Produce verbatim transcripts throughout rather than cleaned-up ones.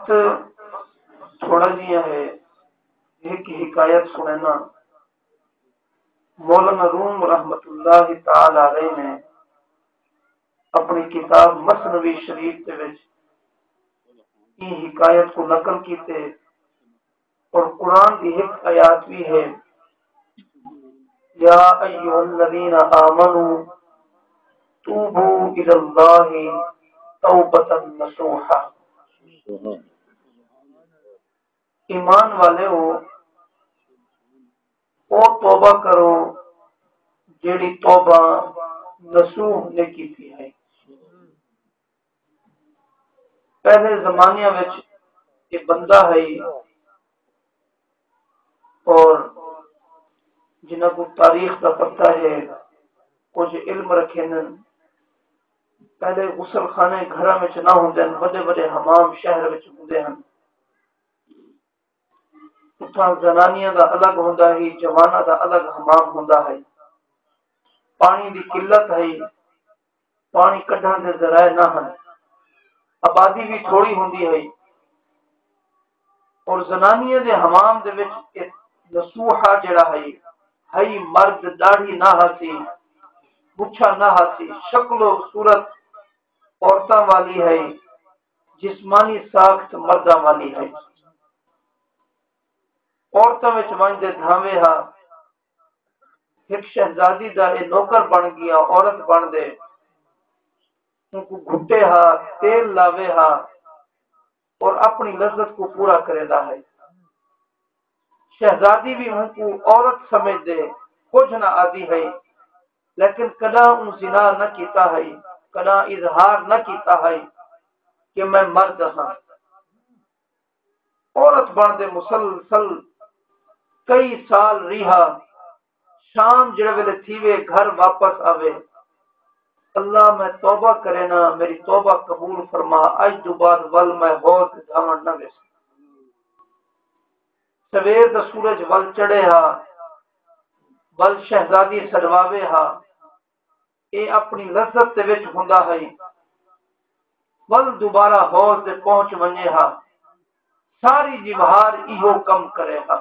تھوڑا جیہاں ہے، ہک حکایت سݨینداں۔ مولانا روم رحمت اللہ تعالی علیہ نے اپݨی کتاب مثنوی شریف دے وچ ایں حکایت کوں نقل کیتے، اور قرآن دی ہک آیات وی ہے، یا ایھا الذین آمنوا توبوا الی اللہ توبۃ نصوحا۔ ایمان والے ہو، او توبہ کرو جیڑھی توبہ نصوح نے کیتی ہے۔ پہلے زمانیاں وچ یہ بندہ ہے، اور جنہاں کو تاریخ دا پتہ ہے، کچھ علم رکھیندن۔ پہلے غسل خانے گھراں وچ نہ ہوندن، وڈے وڈے حمام شہر وچ ہوندے ہن۔ اتھاں زنانیاں دا الگ ہوندا ہئی، جواناں دا الگ حمام ہوندا ہئی۔ پاݨی دی قلت ہئی، پاݨی کڈھݨ دے ذرائع نہ ہن، آبادی وی تھوڑی ہوندی ہئی، اور زنانیاں دے حمام دے وچ ایک نصوحہ جیڑھا ہئی، ہئی مرد، ݙاڑھی نہ ہاسی، مچھاں نہ ہاسی، شکل و صورت عورتاں والی ہئی، جسمانی ساخت مرداں والی ہئی۔ عورتاں وچ ونڄ تے دھاوے ہا۔ ہک شہزادی دا اے نوکر بݨ ڳیا، عورت بݨ دے اونکوں گھٹے ہا، تیل لاوے ہا اور اپݨی لذت کوں پورا کریندا ہئی۔ شہزادی وی اونکوں عورت سمجھ دے کجھ نہ آہدی ہئی، لیکن کݙاں اوں زنا نہ کیتا ہئی، کݙاں اظہار نہ کیتا ہئی کہ میں مرد ہاں۔ عورت بݨ دے مسلسل کئی سال ریہا۔ شام جیڑھے ویلے تھیوے، گھر واپس آوے، اللہ میں توبہ کرینا، میری توبہ قبول فرما، اج دو بعد ول میں ہور تے دھاوݨ نہ ویساں۔ سویر دا سورج ول چڑھے ہا، ول شہزادی سݙواوے ہا، اے اپݨی لذت دے وچ ہوندا ہئی، ول دوبارہ حوض تے پہنچ ونڄے ہا، ساری جیوہار ایہو کم کرے ہا۔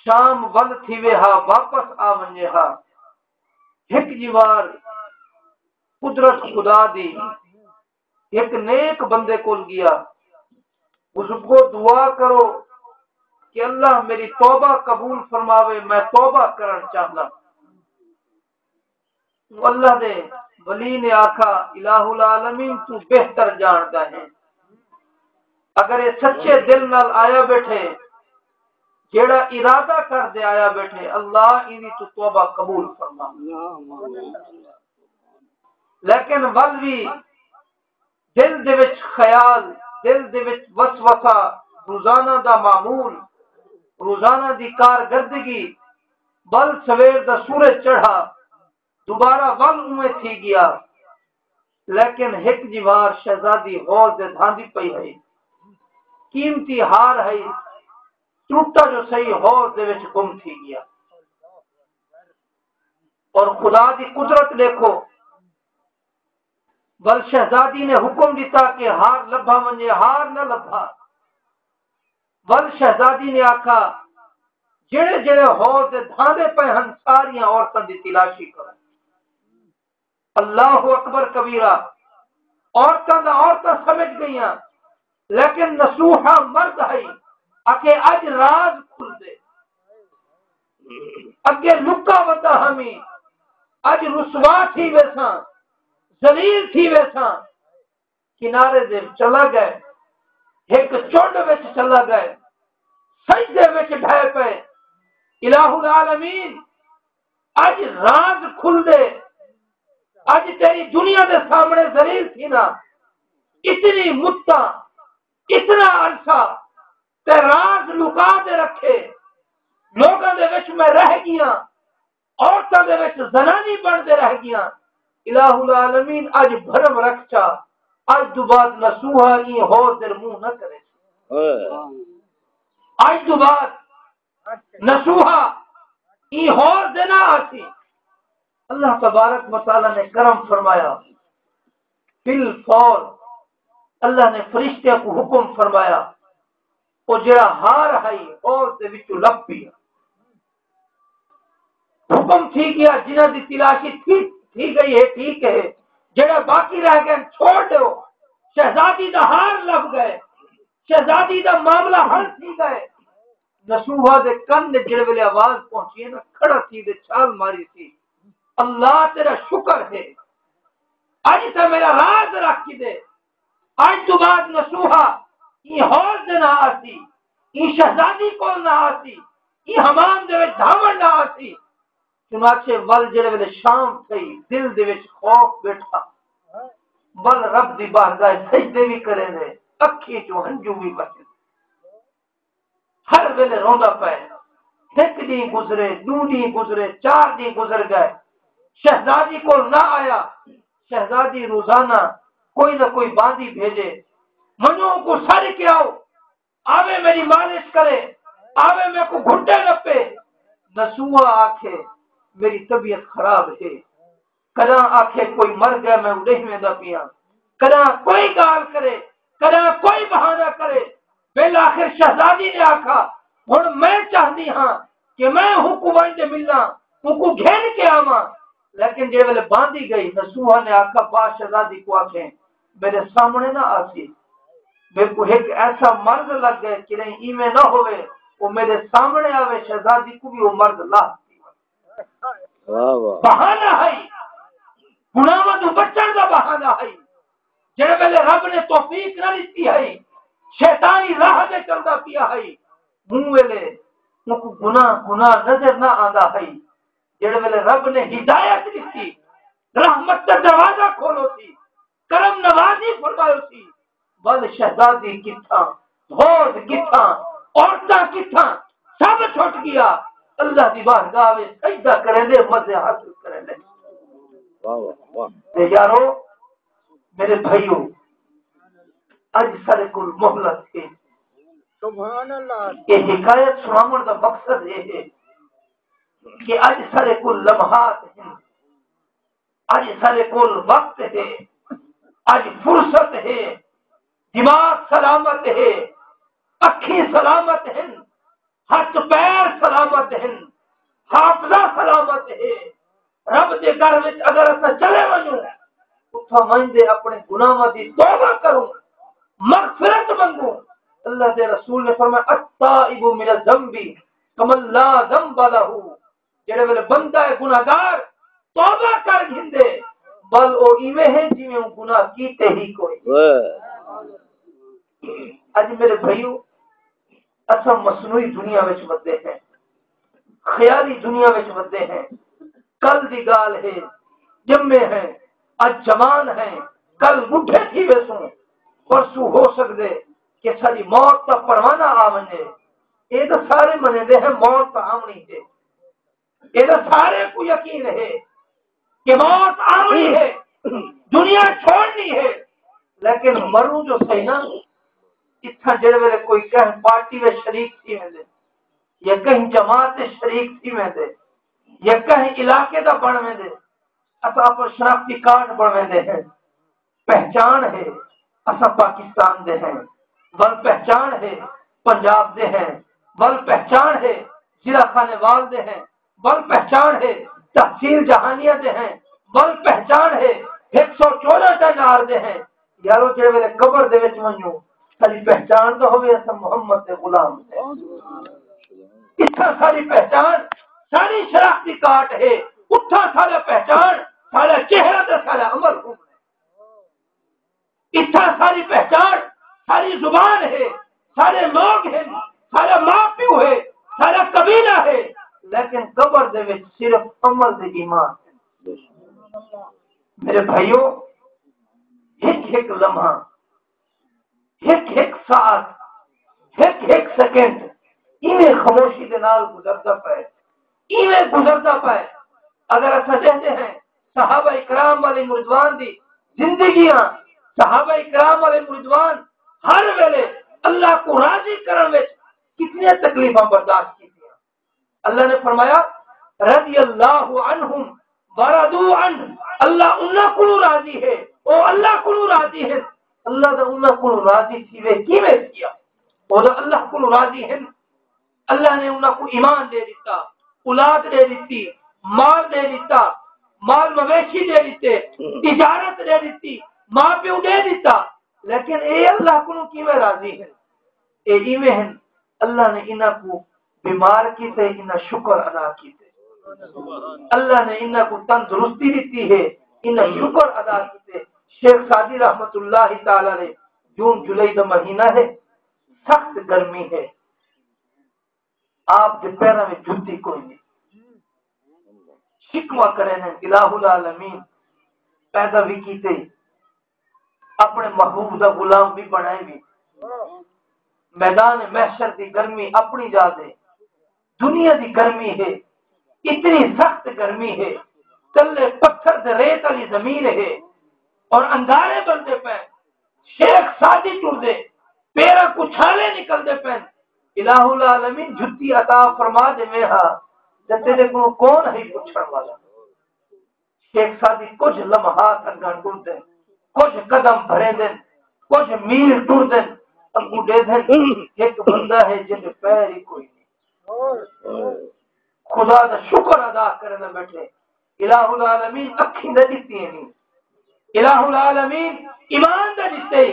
شام ول تھیوے ہا، واپس آ ونڄے ہا۔ ہک جیوہار قدرت خدا دی ہک نیک بندے کول ڳیا، بزرگو دعا کرو کہ اللہ میری توبہ قبول فرماوے، میں توبہ کرݨ چاہنداں۔ اللہ دے ولی نے آکھا، الہ العالمین توں بہتر ڄاݨدا ہے، اگر اے سچے دل نال آیا ٻیٹھے، جیڑھا ارادہ کر دے آیا ٻیٹھے، اللہ ایندی توں توبہ قبول فرما۔ لیکن ول وی دل دے وچ خیال، دل دے وچ وسوسہ، روزانہ دا معمول، روزانہ دی کارکردگی، ول سویر دا سورج چڑھا، دوبارہ ول اونویں تھی ڳیا۔ لیکن ہک جیوار شہزادی حوض دے دھاندی پئی ہئی، قیمتی ہار ہئی، ترٹا جو سہی حوض دے وچ گم تھی ڳیا۔ اور خدا دی قدرت ݙیکھو، ول شہزادی نے حکم ݙتا کہ ہار لبھا ونڄے، ہار نہ لبھا۔ ول شہزادی نے آکھا، جیڑھے جیڑھے حوض دے دھاندے پئے ہن، ساریاں عورتاں دی تلاشی کرو۔ اللہ اکبر کبیرہ۔ عورتاں دا عورتاں سمجھ ڳئیاں، لیکن نصوحہ مرد ہئی، آکھے اڄ راز کھلدے۔ اڳے لکا ودا ہمی، اڄ رسوا تھی ویساں، ذلیل تھی ویساں۔ کنارے دے چلا ڳئے، ہک چنڈ وچ چلا ڳئے، سجدے وچ ڈھے پئے، الہ العالمین، اڄ راز کھلدے، اڄ تیری دنیا دے سامݨے ذلیل تھینا، اتنی مدتاں، اتنا عرصہ تے راز لکا تے رکھے، لوکاں دے وچ میں رہ ڳیاں، عورتاں دے وچ زنانی بݨ تے رہ ڳیاں۔ الہ العالمین اڄ بھرم رکھ چا، اڄ توں بعد نصوحہ ایں حوض دے منہ نہ کرے۔ اڄ توں بعد نصوحہ ایں حوض دے نہ آسی۔ اللہ تبارک و تعالی نے کرم فرمایا، بالفور اللہ نے فرشتیاں کوں حکم فرمایا، او جڑا ہار ہئی، حوض دے وچوں لب پیا۔ حکم تھی گیا، جنہاں دی تلاشی تھی، تھی گئی ہے، ٹھیک ہے، جڑے باقی رہ گئے، چھوڑ دیو۔ شہزادی دا ہار لب گئے، شہزادی دا معاملہ حل تھی گئے۔ نسوہا دے کن دے جڑے ویلے آواز پہنچی ہے نا، کھڑا تھی دے چھال ماری سی، اللہ تیرا شکر ہے، اج تے میرا راز رکھ کے دے، اج تو بعد نسوہا ایں حوض دے نہ آسی، ایں شہزادی کول نہ آسی، ایں حمام دے وچ دھاوݨ نہ آسی۔ چنانچہ ول جڑے ویلے شام تھئی، دل دے وچ خوف ٻیٹھا، ول رب دی بارگاہ سجدے وی کریندے، اکھیں چوں ہنجو وی بہندے۔ ہر ویلے روندا پئے۔ ہک ݙینہہ گزرے، ݙو ݙینہہ گزرے، چار ݙینہہ گزر ڳئے۔ شہزادی کول نہ آیا۔ شہزادی روزانہ کوئی نہ کوئی باندی بھیجے، "ونڄو اونکوں سݙ کے آؤ، آوے میݙی مالش کرے، آوے میکوں گھٹے نپے۔" نسوہا آکھے، "میݙی طبیعت خراب ہے۔" کݙاں آکھے کوئی مر ڳئے، میں اݙیہہ ویندا پیاں، کݙاں کوئی ڳالھ کرے، کݙاں کوئی بہانہ کرے۔ بالآخر شہزادی نے آکھا، "ہݨ میں چاہندی ہاں کہ میں اونکوں ونڄ تے ملاں، اونکوں گھن کے آواں۔" لیکن جے ویلے باندی ڳئی، نسوہا نے آکھا، "با شہزادی کوں آکھیں میݙے سامݨے نہ آسی، میکوں ہک ایسا مرض لڳ ڳئے، کݙاہیں ایویں نہ ہووے، او میݙے سامݨے آوے، شہزادی کوں وی او مرض لاہ ݙیوے۔" واہ واہ۔ بہانہ ہئی، گناہاں توں بچݨ دا بہانہ ہئی۔ جڑے ویلے رب نے توفیق نہ ݙتی ہئی، شیطانی راہ تے چلدا پیا ہئی، اوں ویلے اونکوں گناہ، گناہ نظر نہ آندا ہئی۔ جڑے ویلے رب نے ہدایت ݙتی، رحمت دا دروازہ کھولو سی، کرم نوازی فرمایو سی، ول شہزادی کتھاں، حوض کتھاں، عورتاں کتھاں، سب چھٹ ڳیا۔ اللہ دی بارگاہ وچ سجدہ کریندے، مزے حاصل کریندے۔ واہ واہ واہ۔ تے یارو، میرے بھائیو، اڄ ساݙے کول مہلت ہے۔ سبحان اللہ۔ اے حکایت سݨاوݨ دا مقصد اے ہے کہ اڄ ساݙے کول لمحات ہن، اڄ ساݙے کول وقت ہے، اڄ فرصت ہے، دماغ سلامت ہے، اکھیں سلامت ہن، ہتھ پیر سلامت ہن، حافظہ سلامت ہے۔ رب دے گھر وچ اگر اساں چلے ونڄوں، اتھاں ونڄدے اپݨے گناہاں دی توبہ کروں، مغفرت منگوں۔ اللہ دے رسول نے فرمایا، "التائب من الذنب کمن لا ذنب لہ۔" جڑے ویلے بندہ ہے گناہگار توبہ کر گھندے، ول او ایویں ہے جیویں اوں گناہ کیتے ہی کوئی۔ واہ۔ اڄ میرے بھائیو، اساں مصنوعی دنیا وچ ودے ہیں، خیالی دنیا وچ ودے ہیں۔ کل دی ڳالھ ہے، ڄمے ہیں، اڄ جوان ہیں، کل ٻڈھے تھی ویسوں، پرسوں ہو سڳدے کہ ساݙی موت دا پروانہ آ ونڄے۔ اے تاں سارے منیندے ہیں، موت تاں آوݨی ہے۔ اے تاں سارے کوں یقین ہے کہ موت آوݨی ہے، دنیا چھوڑنی ہے، لیکن مروں جو صحیح نا۔ اتھاں جڑے ویلے کوئی کہیں پارٹی وچ شریک تھی ویندے، یا کہیں جماعت وچ شریک تھی ویندے، یا کہیں علاقے دا بݨ ویندے، اساں اپݨا شناختی کارڈ بݨویندے ہیں۔ پہچان ہے، اساں پاکستان دے ہیں، ول پہچان ہے، پنجاب دے ہیں، ول پہچان ہے، ضلع خانیوال دے ہیں، ول پہچان ہے، تحصیل جہانیہ دے ہیں، ول پہچان ہے، ہک سو چودہ ٹنڈار دے ہیں۔ یارو، جے ویلے قبر دے وچ ونڄوں، ساݙی پہچان تاں ہووے، اساں محمد دے غلام ہیں۔ اتھاں ساݙی پہچان، ساݙی شناختی کارڈ ہے، اتھاں ساݙا پہچان، ساݙا چہرہ تے ساݙا عمل ہووے۔ اتھاں ساݙی پہچان، ساݙی زبان ہے، ساݙے لوگ ہیں، ساݙا ماں پیو ہے، ساݙا قبیلہ ہے، لیکن قبر دے وچ صرف عمل تے ایمان ہے۔ میرے بھائیو، ہک ہک لمحہ، ہک ہک ساعت، ہک ہک سیکنڈ ایویں خاموشی دے نال گزردا پئے، ایویں گزردا پئے۔ اگر اساں ݙیہدے ہیں صحابہ کرام علیہم رضوان دی زندگیاں، صحابہ کرام علیہم رضوان ہر ویلے اللہ کوں راضی کرݨ وچ کتنی تکلیفاں برداشت کیتیاں۔ اللہ نے فرمایا، "رضی اللہ عنہم ورضوا عنہ"، اللہ انہاں کولوں راضی ہے، او اللہ کولوں راضی ہیں۔ اللہ دا انہاں کولوں راضی تھیوے، کیویں تھیا؟ او تاں اللہ کولوں راضی ہن۔ اللہ نے انہاں کوں ایمان ݙے ݙتا، اولاد ݙے ݙتی، مال ݙے ݙتا، مال مویشی ݙے ݙتے، تجارت ݙے ݙتی، ماء پیو ݙے ݙتا، لیکن اے اللہ کولوں کیویں راضی ہن؟ اے ایویں ہن، اللہ نے انہاں کوں بیمار کیتے، انہاں شکر ادا کیتے۔ اللہ نے انہاں کوں تندرستی ݙتی ہے، انہاں شکر ادا کیتے۔ شیخ سعدی رحمت اللہ تعالی علیہ، جون جولائی دا مہینہ ہے، سخت گرمی ہے، آپ دے پیراں وچ جتی کوئی نہیں۔ شکوہ کریندن، الہ العالمین پیدا وی کیتے، اپݨے محبوب دا غلام وی بݨائے وی۔ میدان محشر دی گرمی اپݨی جا تے، دنیا دی گرمی ہے، اتنی سخت گرمی ہے، تلے پتھر تے ریت والی زمین ہے اور اندھارے بݨدے پئے۔ شیخ سعدی ٹردے، پیراں کوں چھالے نکلدے پئن۔ الہ العالمین جھتی عطا فرما ݙیویں ہا، تے تیݙے کولوں کون ہئی پچھݨ والا؟ شیخ سعدی کجھ لمحات اڳاں ٹردن، کجھ قدم بھریندن، کجھ میل ٹردن، اڳوں ݙیہدن، ہک بندہ ہے جیندے پیر ہی کوئی نہیں۔ خدا دا شکر ادا کرݨ ٻیٹھے۔ الہ العالمین اکھیں دا ݙتی نہیں، الہ العالمین ایمان دا ݙتے،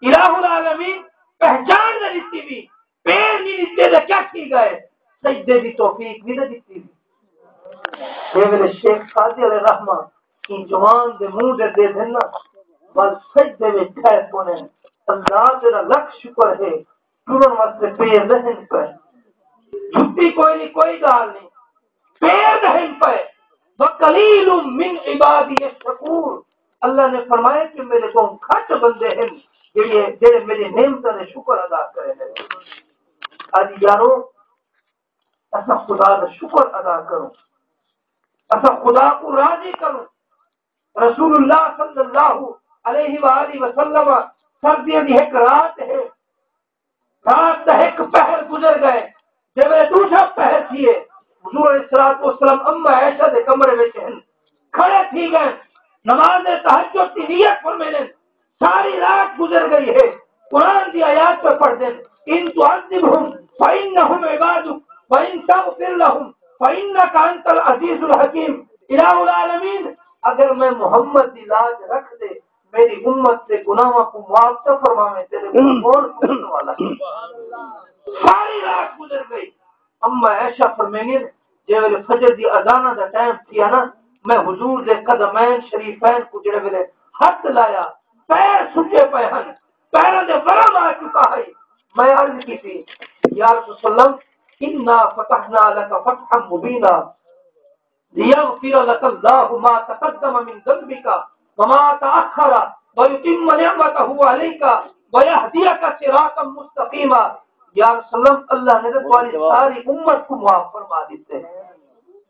الہ العالمین پہچان دا ݙتی وی، پیر نہیں ݙتے تاں کیا تھی ڳئے؟ سجدے دی توفیق نہیں نہ ݙتی وی۔ جے ویلے شیخ سعدی علیہ رحمہ ایں جوان دے منہ تے ݙیہدن نا، ول سجدے وچ ڈھہہ پوندن۔ اللہ تیݙا لکھ شکر ہے، ٹرݨ واسطے پیر ݙہن پئے۔ جھتی کوئی نہیں، کوئی ڳالھ نہیں، پیر ݙہن پئے۔ وقلیل من عبادی الشکور، اللہ نے فرمایا کہ میݙے کوں گھٹ بندے ہن جیڑھے، جیڑھے میݙے نعمتاں دے شکر ادا کریندے۔ اڄ یارو، اساں خدا دا شکر ادا کروں، اساں خدا کوں راضی کروں۔ رسول اللہ صلی اللہ علیہ وآلہ وسلم، سردیاں دی ہک رات ہے، رات دا ہک پہر گزر ڳئے، جے ویلے ݙوجھا پہر تھیے، حضور علیہ الصلوۃ والسلام اماں عائشہ دے کمرے وچ ہن، کھڑے تھی ڳئے، نماز تہجد دی نیت فرمیندن، ساری رات گزر ڳئی ہے، قرآن دی آیات پہ پڑھدن، ان تعذبهم فانهم عبادک وان تغفر لهم فانک انت العزیز الحکیم۔ الہ العالمین، اگر میں محمد دی لاج رکھ ݙے، میݙی امت دے گناہاں کوں معاف تاں فرماویں، تیݙے کوں کون پچھݨ والا ہے؟ ساری رات گزر ڳئی۔ اماں عائشہ فرمیندین، جے ویلے فجر دی اذاناں دا ٹائم تھیا نا، میں حضور دے قدمین شریفین کوں جیڑھے ویلے ہتھ لایا، پیر سجے پئے ہن، پیراں دے ورم آ چکا ہئی۔ میں عرض کیتی، یا رسول اللہ، انا فتحنا لک فتحا مبینا، لیغفر لک اللہ ما تقدم من ذنبک وما تأخر ویتم نعمتہ علیک ویہدیک صراطا مستقیما۔ یا رسول اللہ، اللہ نے تہاݙی ساری امت کوں معاف فرما ݙتے۔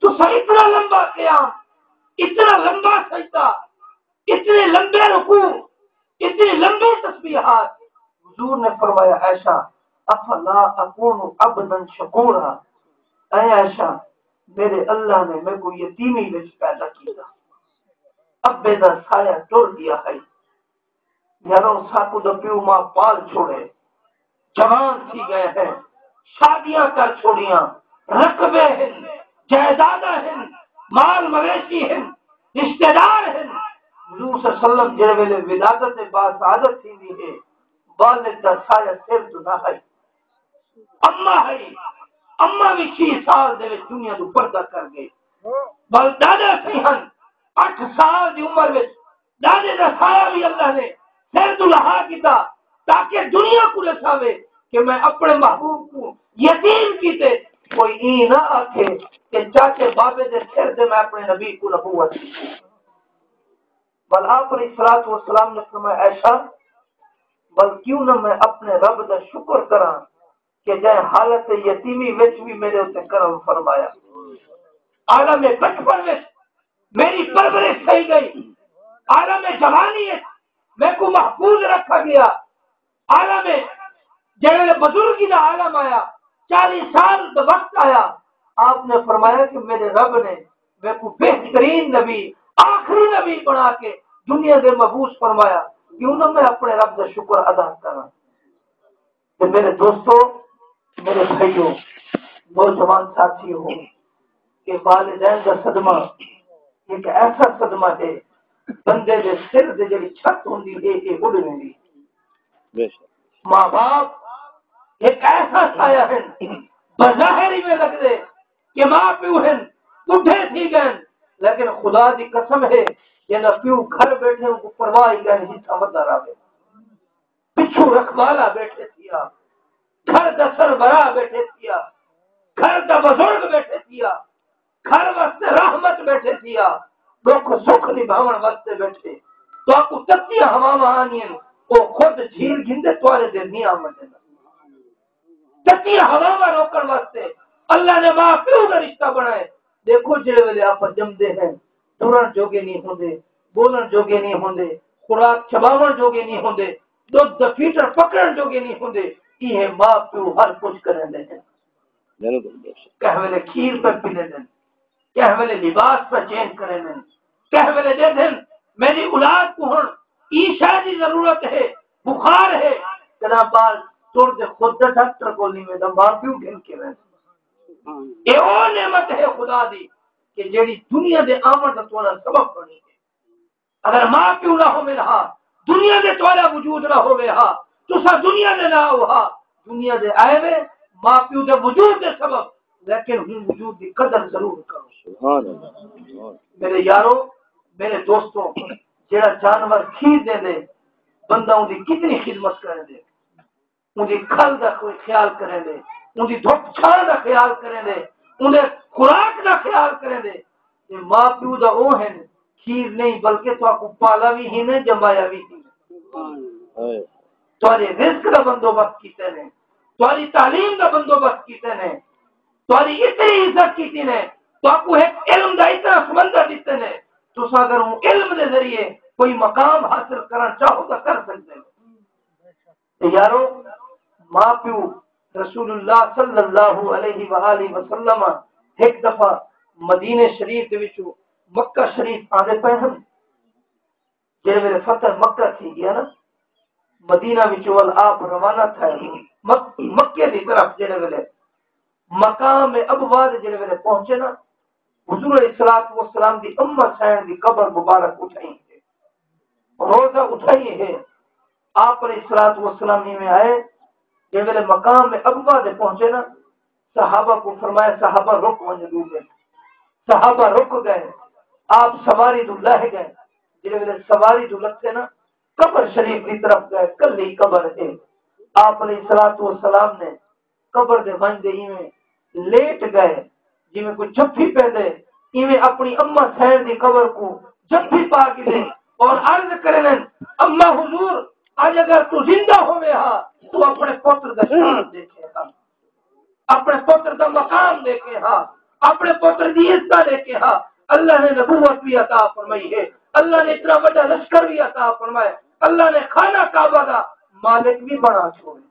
تساں اتنا لمبا قیام، اتنا لمبا سجدہ، اتنے لمبے رکوع، اتنی لمبی تسبیحات۔ حضور نے فرمایا، عائشہ، افلا اکون عبدا شکورا، اے عائشہ، میرے اللہ نے میکوں یتیمی وچ پیدا کیتا، ابے دا سایہ ٹر ڳیا ہئی، یارو ساکوں دا پیو ماں پال چھوڑے، جوان تھی ڳئے ہیں، شادیاں کر چھوڑیاں، رقبے ہن، جائیداداں ہن، مال مویشی ہن، رشتہ دار ہن۔ حضور صلی اللہ علیہ وسلم جیڑھے ویلے ولادت باسعادت تھیندی ہے، والد دا سایہ سر توں نہ ہئی۔ اماں ہئی، اماں وی چھی سال دے وچ دنیا توں پردہ کر ڳئی۔ ول ݙاݙا سئیں ہن، اٹھ سال دی عمر وچ ݙاݙے دا سایہ وی اللہ نے سر توں لہا گھدا، تاکہ دنیا کوں ݙساوے کہ میں اپݨے محبوب کوں یتیم کیتے۔ کوئی ایں نہ آکھے کہ چاچے بابے دے سر تے میں اپݨے نبی کوں نبوت ݙتی۔ ول آپ علیہ الصلوۃ والسلام نے فرمایا، عائشہ، ول کیوں نہ میں اپݨے رب دا شکر کراں کہ جئیں حالت یتیمی وچ وی میݙے اتے کرم فرمایا۔ عالم بچپن وچ میری پرورش تھئی ڳئی، عالم جوانی وچ میکوں محفوظ رکھا ڳیا۔ عالم جیڑھے ویلے بزرگی دا عالم آیا، چالیس سال دا وقت آیا، آپ نے فرمایا کہ میرے رب نے میکوں بہترین نبی، آخری نبی بݨا کے دنیا دے مبعوث فرمایا۔ کیوں نہ میں اپنے رب دا شکر ادا کراں؟ تے میرے دوستو، میرے بھائیو، نوجوان ساتھی ہو، کہ والدین دا صدمہ ایک ایسا صدمہ ہے، بندے دے سر دے جڑی چھت ہوندی ہے، اے اڈ ویندی۔ ماں باپ ایک ایسا سایہ ہن، بظاہر ہی میں لگدے کہ ماں پیو ہن، بڈھے تھی گئن، لیکن خدا دی قسم ہے، جنہاں پیو گھر بیٹھے، ان کو پرواہ ہی کائنی، جتھاں ودا راہے۔ پچھوں رکھوالا بیٹھے تھیا، گھر دا سربراہ بیٹھے تھیا، گھر دا بزرگ بیٹھے تھیا، گھر واسطے رحمت بیٹھے تھیا، ڈکھ سکھ نبھاون واسطے بیٹھے۔ تہاکوں تتیاں ہواواں آنین، او خود جھیل گھندے، تہاڈے دے نی آون ڈیندا۔ تتیاں ہواواں روکݨ واسطے اللہ نے ماں پیو دا رشتہ بݨائے۔ ݙیکھو، جیڑھے ویلے آپاں ڄمدے ہیں، ٹرݨ جوڳے نی ہوندے، ٻولݨ جوڳے نی ہوندے، خوراک چٻاوݨ جوڳے نی ہوندے، ݙدھ دا فیٹر پکڑݨ جوڳے نی ہوندے، ایہے ماء پیو ہر کجھ کریندے ہن۔ بالکل، بے شک۔ کہیں ویلے کھیر پئے پیندے ہن، کہیں ویلے لباس پئے چینج کریندے ہن، کہیں ویلے ݙیہدن، میݙی اولاد کوں ہݨ ایں شئے دی ضرورت ہے، بخار ہے، کݙاں ٻال ٹردے خود تے ڈاکٹر کول نی ویندا، ماء پیو گھن کے ویندا۔ اے او نعمت ہے خدا دی کہ جیڑھی دنیا دے آوݨ دا تہاݙا سبب بݨی ہے۔ اگر ماء پیو نہ ہووے ہا، دنیا دے تہاݙا وجود نہ ہووے ہا، تساں دنیا دے نہ آؤ ہا، دنیا دے آئے وے ماء پیو دے وجود دے سبب، لیکن ہوں وجود دی قدر ضرور کرو۔ سبحان اللہ، سبحان اللہ۔ میرے یارو، میرے دوستو، جیڑھا جانور کھیر ݙیندے، بندہ اوندی کتنی خدمت کریندے۔ اوندی کھل دا کوئی خیال کریندے، اوندی دھپ چھاں دا خیال کریندے، اوندے خوراک دا خیال کریندے۔ تے ماء پیو دا او ہن، کھیر نہیں بلکہ تہاکوں پالا وی ہن، جمایا وی ہن۔ ہائے۔ تہاݙے رزق دا بندوبست کیتے نے، تہاݙی تعلیم دا بندوبست کیتے نے، تہاݙی اتنی عزت کیتی نے، تہاکوں ہک علم دا اتنا سمندر ݙتے نے، تساں اگر اوں علم دے ذریعے کوئی مقام حاصل کرݨ چاہو تاں کر سڳدے ہو۔ تے یارو، ماء پیو رسول اللہ صلی اللہ علیہ وآلہ وسلم ہک دفعہ مدینے شریف دے وچوں مکہ شریف آندے پئے ہن۔ جیڑھے ویلے فتح مکہ تھی ڳیا نا، مدینہ وچوں ول آپ روانہ تھئے مک-، مکے دی طرف۔ جیڑھے ویلے مقام ابوا دے جیڑھے ویلے پہنچے نا، حضور علیہ الصلوۃ والسلام دی اماں سائن دی قبر مبارک اٹھائی ہے، روضہ اٹھائی ہے۔ آپ علیہ الصلوۃ والسلام ایویں آئے، جیں ویلے مقام ابوا دے پہنچے نا، صحابہ کو فرمایا، "صحابہ رک ونڄو ݙو منٹ۔" صحابہ رک ڳئے، آپ سواری دو لہہ ڳئے۔ جیں ویلے سواری دو لتھے نا، قبر شریف دی طرف ڳئے، کلی قبر ہے۔ آپ علیہ الصلوۃ والسلام نے قبر دے ونڄ دے ایویں لیٹ ڳئے، جیویں کوئی جھپھی پیندے، ایویں اپݨی اماں سائن دی قبر کوں جھپھی پا گھدے اور عرض کرن، "اماں حضور، اڄ اگر توں زندہ ہووے ہا، توں اپݨے پتر دا شان ݙیکھے ہا، اپݨے پتر دا مقام ݙیکھے ہا، اپݨے پتر دی عزت ݙیکھے ہا۔" اللہ نے نبوت وی عطا فرمائی ہے، اللہ نے اتنا وݙا لشکر وی عطا فرمایا، اللہ نے خانہ کعبہ دا مالک وی بݨا چھوڑے۔